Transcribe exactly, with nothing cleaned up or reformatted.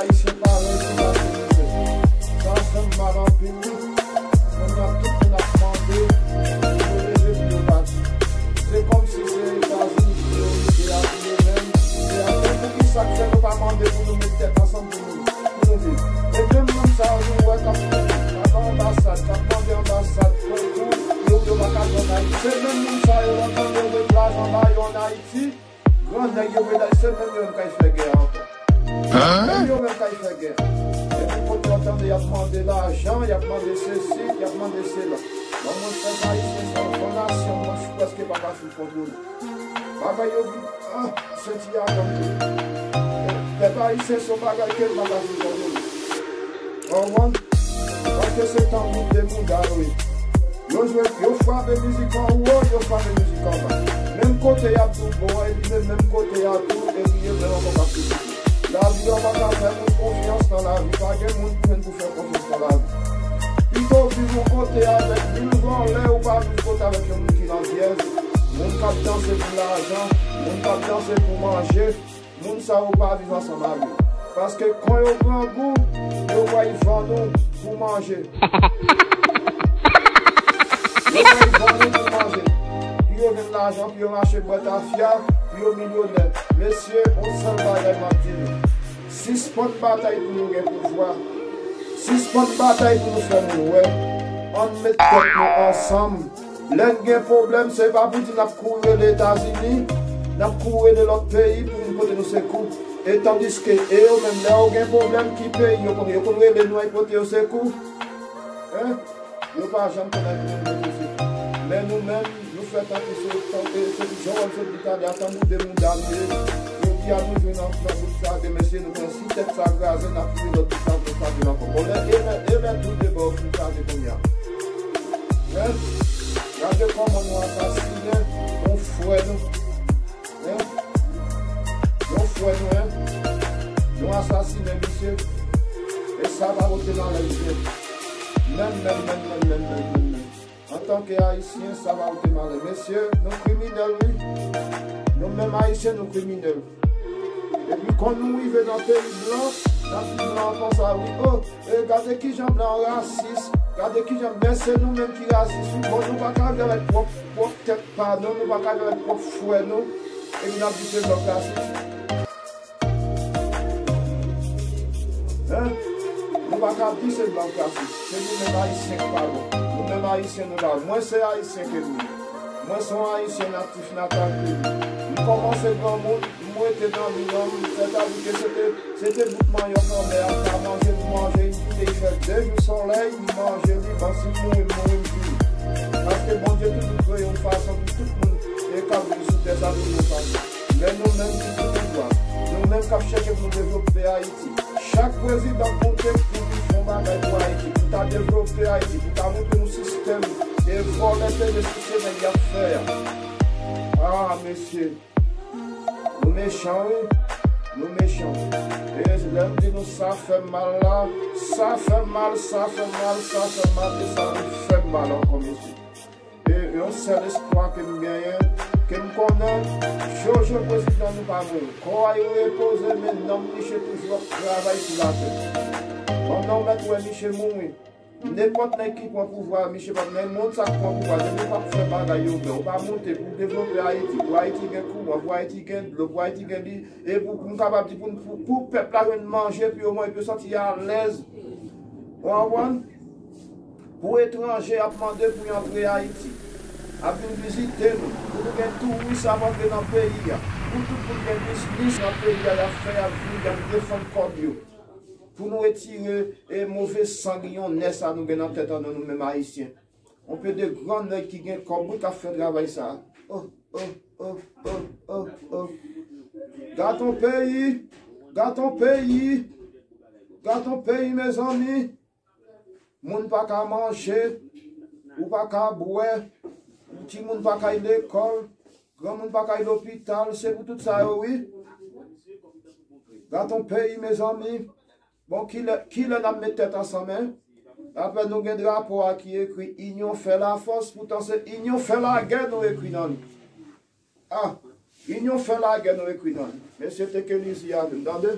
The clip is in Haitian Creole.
Ayisyen parèy pou pase mizè. Sa fè m mal anpil, wi. Kounye a tout moun ap mande pou yo leve pou yo pati. Se kòmsi se Etazini ki priyorite a pou yo menm. E ankò, poukisa k fè nou pa mande pou nou met tèt ansanm pou nou, pou nou viv? E menm moun sa yo nou wè k ap, k ap anbasad, k ap mande anbasad konkou, yo, yo pa ka jwenn Ayiti. Se menm moun sa yo, lè w tande yo met lajan ba yo ann Ayiti, gran nèg yo met Ayiti, se menm yo menm k al fè gè a ankò. Menm yo menm k al fè gè. Epi kote w tande y ap mande lajan, y ap mande sesi, y ap mande sela. Bon, mwen, pèp ayisyen se yon fon nasyon, mwen, prèske pa ka sou kontwole. Bagay yo vin, ah, senti a konn tou. Pèp ayisyen se yon bagay ke m pa ka sou kontwole. Ou konprann? Paske se tanbou de mouda yo ye. Yo jwe, yo frape mizik anwo, yo frape mizik anba. Menm kote y ap di w bon, epi se menm kote y ap di w, epi yo menm ankò k ap kritike. Lavi a pa ka fè moun konfyans nan lavi, pa gen moun pou jwenn pou fè konfyans nan lavi. Pito w viv yon kote avèk mil vòlè, ou pa viv kote avèk yon moun ki landyèz, moun k ap danse pou lajan, moun k ap danse pou manje, moun sa yo pa viv ansanm avè w. Paske kon yo grangou, yo pral vann ou pou manje. Yo pral vann ou pou manje. Pou yo jwenn lajan, pou yo mache bwè tafya, pou yo milyonè. Mesye, yon sèl bagay m ap di nou. Sispann batay pou nou gen pouvwa. Sispann batay pou nou fè moun wè. Ann met tèt nou ansanm. Lè n gen pwoblèm, se pa pou di n ap kouri rele Etazini, n ap kouri rele lòt peyi pou vin pote nou sekou. E tandiske, e yo menm, lè yo gen pwoblèm, ki peyi yo konn, yo konn rele nou al pote yo sekou? Hein? Yo pa janm konn al pote nou sekou. Men nou menm, nou fè tankou se, tankou se jan w wè m sot di talè a, tanbou de mouda nou ye. Jodi a nou jwe nan, nan bout sa, demen se nou pran si tèt sa kraze, n ap vire lòt bout sa pou nou kraze l ankò. Bon, lè, e lè, e lè tou de bò fin kraze kounye a. Hein? Gade kòman nou asasinen yon frè nou. Hein? Yon frè nou, hein? Nou asasinen misye. E sa pa pote malè misye. Menm, menm, menm, menm, menm, menm, menm, menm. Antanke Ayisyen, sa pa pote malè. Mesye, nou kriminèl, wi. Nou menm Ayisyen, nou kriminèl. Epi kon nou rive nan peyi blan, n ap di blan konsa, wi, oh, e gade kijan blan rasis, gade kijan, men se nou menm ki rasis, wi. Bon, nou pa ka viv avèk pwòp, pwòp tèt pa nou, nou pa ka viv avèk pwòp frè nou, epi n ap di se blan k rasis. Hein? Nou pa ka di se blan k rasis. Se nou menm Ayisyen k pa bon. Nou menm Ayisyen, nou pa bon. Mwen se Ayisyen ke m ye. Mwen se yon Ayisyen natif natal peyi. M kòmanse granmoun, m rete nan vil an, sètadi ke se te, se te bout manyòk anmè a m ta manje, m manje, m kite l fè de jou solèy, m manje li, bon, si m mouri, m mouri, m fini. Paske Bondye toujou kreye yon fason pou tout moun e k ap viv sou tè sa toujou yon fason. Men nou menm ki sou pouvwa, nou menm k ap chèche pou nou devlope Ayiti. Chak prezidan k moute pou li fè yon bagay pou Ayiti, pou ta devlope Ayiti, pou ta montre nou sistèm e vòlè peze sou se nèg y ap fè a. Ah, mesye. Nou mechan, wi. Nou mechan. E lè m di nou sa fè m mal la, sa fè m mal, sa fè m mal, sa fè m mal, e sa fè m mal ankò, mesye. E yon sèl espwa ke m genyen, ke m konnen, Jojo prezidan nou pa mouri. Kò a yo repoze, men nanm misye toujou ap travay sou latè. Pandan w mèt wè misye mouri. Nenpòt nèg ki pran pouvwa, misye p ap, men moun sa k pran pouvwa, depi w p ap fè bagay yo byen, ou pa monte pou devlope Ayiti, pou Ayiti gen kouran, pou Ayiti gen dlo, pou Ayiti gen li, e pou, pou m kapab di pou, pou, pou pèp la jwenn manje, pou yo manje, pou yo santi alèz. Ou konprann? Pou etranje ap mande pou y antre Ayiti, ap vin vizite nou, pou nou gen touris ap antre nan peyi a, pou tout moun gen biznis nan peyi a, y ap fè, y ap viv, y ap defann kòb yo. Pou nou retire, e, move san ginyonnè sa nou gen nan tèt an nou, nou menm Ayisyen. On pe de gran nèg ki gen kòb, wi, k ap fè travay sa. Oh, oh, oh, oh, oh, oh. Gad on peyi, gad on peyi, gad on peyi, mezanmi. Moun pa ka manje, ou pa ka bwè, timoun pa ka al lekòl, granmoun pa ka al lopital, se pou tout sa yo, wi. Gad on peyi, mezanmi. Bon, kilè, kilè n ap met tèt ansanm, en? Apre nou gen drapo a ki ekri Inyon fè lafòs, poutan se Inyon fè lagè nou ekri nan li. Ah, Inyon fè lagè nou ekri nan li. Mesye, teke lizi avè m, tande?